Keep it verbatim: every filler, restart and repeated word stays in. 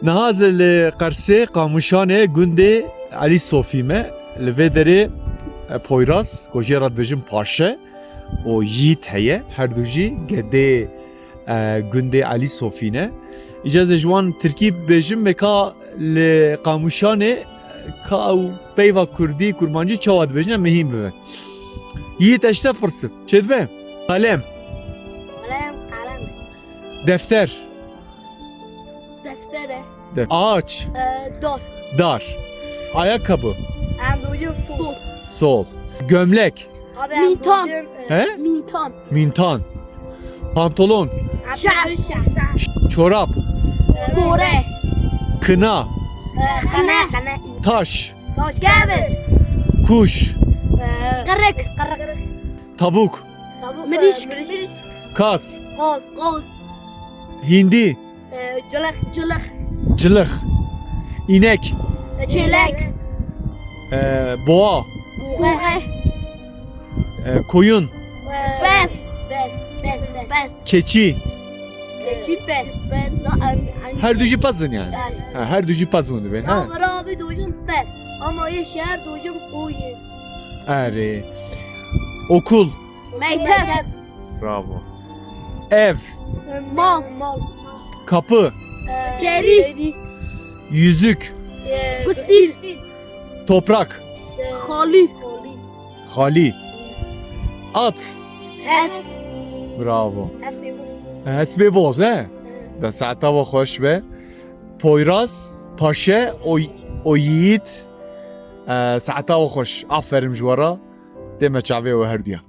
Niha ez li Qersê, Qamûşanê, gundê Elî Sofî me. Li vê derê, e, Poyraz, ku jê re dibêjin Paşe û Yiğit heye. Her du jî gedê, e, gundê Elî Sofî ne. Îca ez ê ji wan tirkî bêjim, me ka li Qamûşanê, e, ka ew peyva kurdî, kurmancî çawa dibêjin, em ê hîn bibin. Yiğit, ez ji te pirsim. Çê dibe? Kalem. Kalem, kalem. Defter. Deftere. Def-, ağaç. Ee, dar. Dar. Ayakkabı. Em dojin sol. Sol. Gömlek. Abi, em Mintan. dojin, e, He? Mintan. Mintan. Pantolon. Em Şa. dojin şa. Çorap. Kore. Kına. E, xene, xene. Taş. Taş. Kevir. Kuş. E, Qırık. Qırık. Tavuk. Tavuk, Mirişk. e, mirişk. Kaz. Koz. Koz. Hindi. E, cılıq. Cılıq. Cılıq. İnek. E, çelek. E, boğa. Boğa. E, koyun. E, Pes. Pes. Pes. Pes. Keçi. Keçi pes. Pes. Her du jî pez in yani. Yani. Ha, her du jî pez in dibên, ha? Ya, bira abi dojin pes. Ama ye şehir dojin koyun. Erê. Okul. Mektep. Bravo. Ev. Mal. Mal. Kapı. Geri. Yüzük. Gustil. Toprak. Xalî. Xalî. At. Hesp. Bravo. Hespê boz. Hespê boz, he? Da saeta we xweş be. Poyraz, Paşe, o, o Yiğit. E, saeta we xweş. Aferin ji we re. Dême çavê we herduya.